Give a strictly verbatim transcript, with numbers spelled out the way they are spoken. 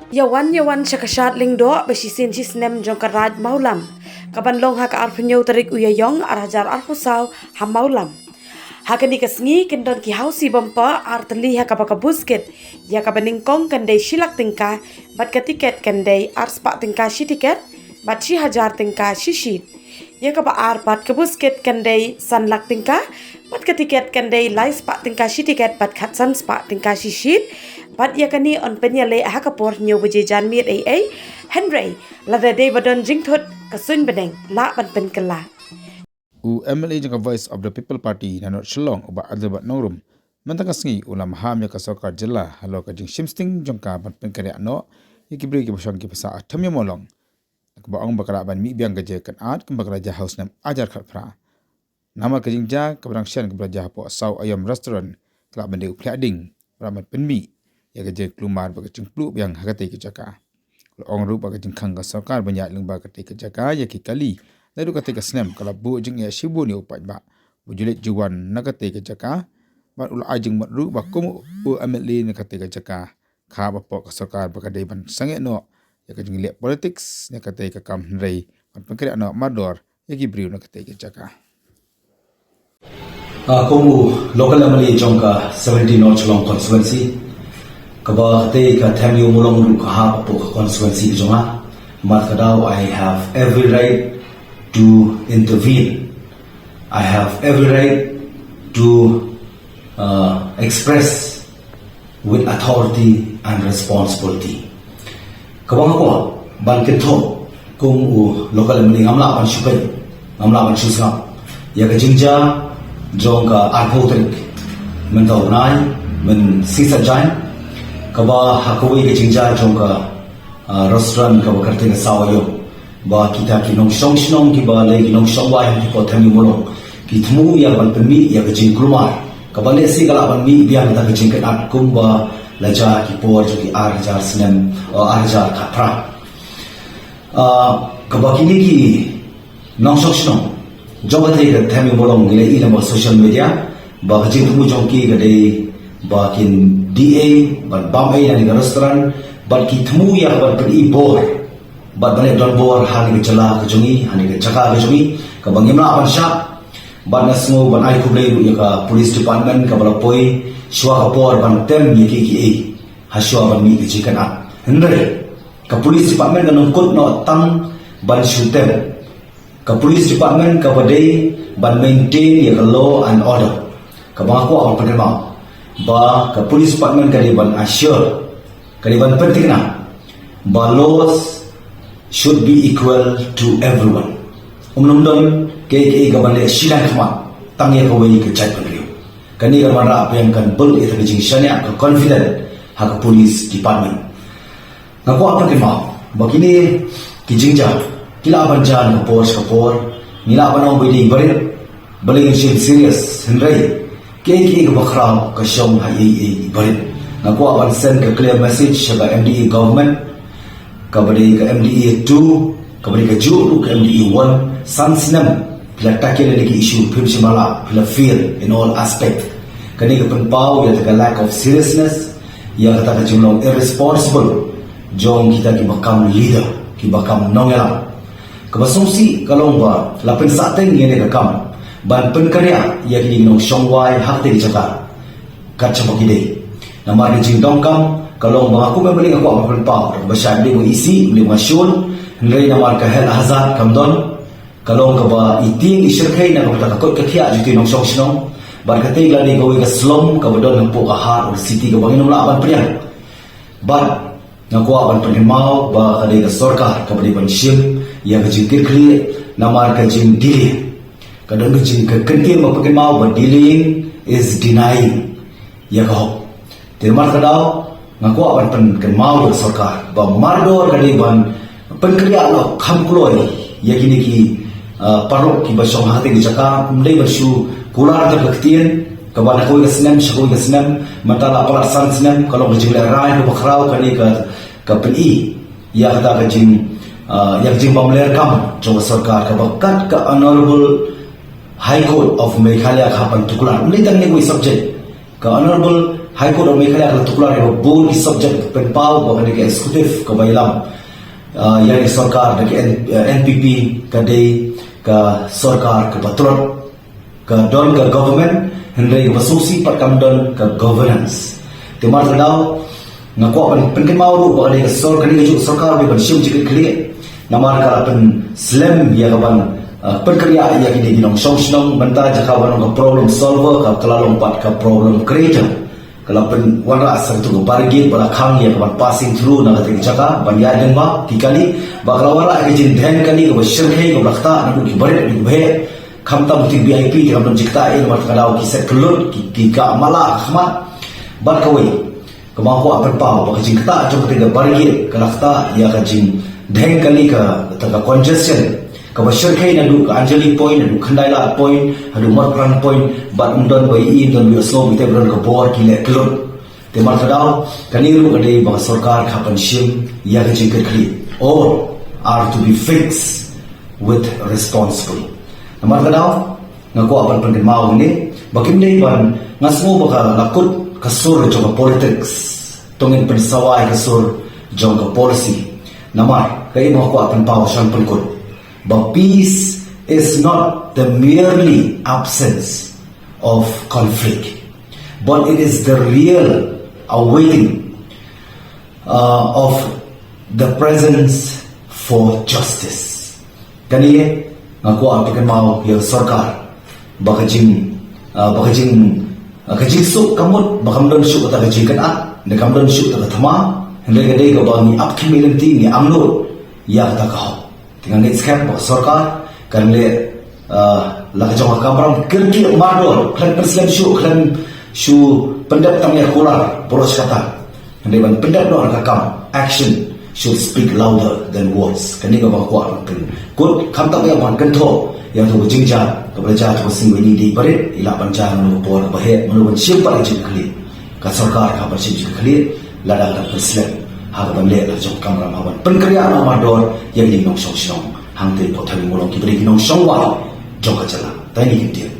Ïa wan ïa wan sha ka shad lyngdoh ba shisien shisnem jong ka Raid Mawlam, ka ban long ha ka arphew hynñiew tarik u Ïaïong ar hajar arphew saw ha Mawlam. Ha kane ka sngi kin don ki hausi bumper ar tylli ha kaba ka buskit ïa kaba nyngkong kan dei shi lak tyngka, bad ka tiket kan dei ar spah tyngka shi tiket, bad shi hajar tyngka shi shit. Ïa kaba ar pat ka buskit kan dei san lak tyngka, bad ka tiket kan dei lai spah tyngka shi tiket bad khatsan spah tyngka shi shit. Bad ïa kane yn pynïaleh ha ka por hynñiew baje janmiet ei ei. Hynrei lada dei ba don jingthut, ka suiñ bneng lah ban pynkylla. U M L A jong ka Voice of the People Party na North Shillong, u Bah Adelbert Nongrum, mynta ka sngi u la maham ïa ka sorkar jylla halor ka jingshim sting jong ka ban pynkynriah noh ïa ki briew kiba shong kiba sah ha Them Ïew Mawlong, kaba ong ba ka lah ban mih biang ka jingkynad kumba ka la jia ha u snem ar hajar khatphra. Namar ka jingjia kaba dang shen kaba la jia hapoh Saw Aïom Restaurant, ka lah ban dei u phliah ding ba lah ban pynmih ïa ka jingkulmar bad ka jingpluh biang ha katei ka jaka. La ong ruh ba ka jingkhang ka sorkar ban ïaid lyngba katei ka jaka ïa ki kali naduh katei ka snem ka la buh jingeh shibun ïa u paidbah ba ju leit ju wan na katei ka jaka. Bad u la ai jingmut ruh ba kum u M L A na katei ka jaka, ka hap hapoh ka sorkar ba ka dei ban sangeh noh ïa ka jingleh politics na katei ka kam, hynrei ban pynkynriah noh mardor ïa ki briew na katei ka jaka. Ah, kum u local M L A jong ka seventeen North Shillong constituency, kaba katei ka Them Ïew Mawlong ruh ka hap hapoh ka constituency ka jong nga, namar kata daw I have every right to intervene. I have every right to, uh, express with authority and responsibility. Kaba nga kwah ban kynthoh kum u local M L A, ngam lah ban shu peit, ngam lah ban shu sngap ïa ka jingjia jong ka arphew tarik mynta u bnai, mynshisha jaiñ, kaba ha kawei ka jingjia jong ka, ah, restaurant kaba kyrteng ka Saw Aïom, ba kita ki nongshong shnong kiba lei ki nongshong wai ha ki por Them Ïew Mawlong ki thmu ïa ban pynmih ïa ka jingkulmar kaba lehse ka lah ban mih biang kata ka jingkynad kumba la jia ki por jong ki ar hajar snem, oh, ar hajar khatphra. Ah, kaba kine ki nongshong shnong jong katei ka Them Ïew Mawlong ngi la ïohi lyngba social media ba ka jingthmu jong ki ka dei ba kin die ei bad bam ei na kane ka restaurant, bad ki thmu ïa ka ban pyni bor bad ban leh donbor ha kane ka jylla ka jong ngi, ha kane ka jaka ka jong ngi, kaba ngim lah ban shah. Bad nga sngew ban ai khublei ruh ïa ka police department kaba la poi shuwa ka por ban tem ïa kiei kiei ha shuwa ban mih ka jingkynad. Hynrei ka police department kan ym kut noh tang ban shu tem. Ka police department kaba dei ban maintain ïa ka law and order. Kaba nga kwah ban pynkynmaw ba ka police department ka dei ban assure, ka dei ban pynthikna ba laws should be equal to everyone. Um nym don kaei kaei kaban leh shiliang khmat tang ïa kawei ka jaitbynriew. Kane ka wanrah biang, kan build ïa ka jingshaniah, ka confident ha ka police department. Nga kwah pynkynmaw ba kine ki jingjia ki lah ban jia na ka por sha ka por. Ngi lah ban ong ba dei i barit, balei ngin shim serious, hynrei kiei kiei kaba khraw ka shong ha i, i, i barit. Nga kwah ban send ka clear message sha ka M D A government, kaba dei ka M D A two, kaba dei kajuh ruh ka M D A one, san snem phi la tackle ïa ki issue, phim shym la lah, phi la fail in all aspect. Kane ka pynpaw ïa ka lack of seriousness, ïa kata ka jinglong irresponsible jong kita kiba kam leader, kiba kam nongïalam. Kaba sngewsih ka long ba la pynsahteng ïa kane ka kam ban pynkynriah ïa kine ki nongshong wai ha katei ka jaka kat shaba ki dei. Namar ka jingdonkam ka long ba nga kum em balei nga kwah ban pynpaw, ba shai balei nga isih, balei nga shun, hynrei namar ka health hazard kam don. Ka long kaba i tieng i shyrkhei na ka bynta ka koit ka khiah jong ki nongshong shnong. Bad katei ka la dei kawei ka slum kaba don hapoh ka heart of the city kaba ngin ym lah ban pdiang. Bad nga kwah ban pynkynmaw ba ka dei ka sorkar kaba dei ban shim ïa ka jingkitkhlieh namar ka jingdelay. Ka don ka jing, ka kyntien ba pynkynmaw ba delaying is denying ïa ka hok. Te namar kata daw nga kwah ban pynkynmaw ïa ka sorkar ba mardor ka dei ban pynkynriah noh kham kloi ïa kine ki, ah, paralok kiba shong ha katei ka jaka, ym dei ban shu kular da ka ktien kaba na kawei ka snem sha kawei ka snem. Mynta la palat san snem, ka long ka jinglehrain kaba khraw kane ka, ka pyni ïa kata ka jing, ah, ïa ka jingbymlerkam jong ka sorkar kaba kat ka Honourable High Court of Meghalaya ka hap ban tuklar. Ym dei tang ïa kawei subject, ka Honourable High Court of Meghalaya ka la tuklar ïa bun ki subject, pynpaw ba kane ka executive kaba ïalam, ah, ïa ka sorkar da ka N-, eh, N P P ka dei ka sorkar kaba tlot, ka don ka government, hynrei kaba sngewsih pat kam don ka governance. Te namar kata daw nga kwah ban pynkynmaw ruh ba kane ka sor-, kane ka juh sorkar ba ban shim jingkitkhlieh, namar ka la pynslem ïa ka ban, ah, pynkynriah ïa kine ki nongshong shnong. Mynta jaka ba long ka problem solver, ka, ka la long pat ka problem creator. Ka la pynwanrah sa katu ka barrier ba la khang ïa ka ban passing through na kata ka jaka ban ïaid lyngba ki kali, bad ka la wanrah ïa ka jingdheng kali kaba shyrkhei kaba la ktah naduh ki barit haduh ki baheh. Khamtam ki V I P te kam don jingktah ei, namar kata ka daw ki set kyllut, ki, ki kah mala ha khmat. Bad kawei kaba nga kwah pynpaw ba ka jingktah jong kata ka barrier ka la ktah ïa ka jingdheng kali, kata ka congestion kaba shyrkhei naduh ka Anjali Point, naduh Khyndai Lad Point, haduh Motphran Point, bad ym don ba ïohi, ym don ba ïohsngew, bad ïa ka bor ki leh kyllut. Te namar kata daw kane ruh ka dei ba ka sorkar ka hap ban shim ïa ka jingkitkhlieh. All are to be fixed with responsible. Namar kata daw nga kwah ban pynkynmaw hangne ba kim dei ban, nga sngew ba ka la kut ka sur jong ka politics, to ngin pynsawa ïa ka sur jong ka policy. Namar kaei ba nga kwah pynpaw sha ban pynkut ba peace is not the merely absence of conflict, but it is the real awaiting, uh, of the presence for justice. Kane nga kwah pynkynmaw ïa ka sorkar ba ka jing, ah, ba ka jing, ah, ka jingsuk ka mut ba kam don shuh kata ka jingkynad, ne kam don shuh kata ka thma, hynrei ka dei kaba ngi ap khmih lynti, ngi angnud ïa kata ka hok. Te nga ngeit skhem ba ka sorkar kan leh, ah, la ka jong ka kamram, kyrkieh mardor, khlem pynslem shuh, khlem shu pyndep tang ïa kular baroh shi katta. Hynrei ban pyndep noh da ka kam, action should speak louder than words. Kane kaba nga kwah ban pynkut, khamtam ïa ban kynthoh ïa katu ka jingjia kaba la jia ha katu ka sngi ba ïadei bad i lah ban jia ha kano ka por kaba heh, mano ban shim pat ïa ka jingkitkhlieh. Ka sorkar ka hap ban shim jingkitkhlieh lada ka dang pynslem ha ka ban leh la ka jong ka kamram, ha ban pynkynriah noh mardor ïa kine ki nongshong shnong hangtei hapoh Thaiñ Mawlong kiba dei ki nongshong wai jong ka jylla. Tang kine ki ktien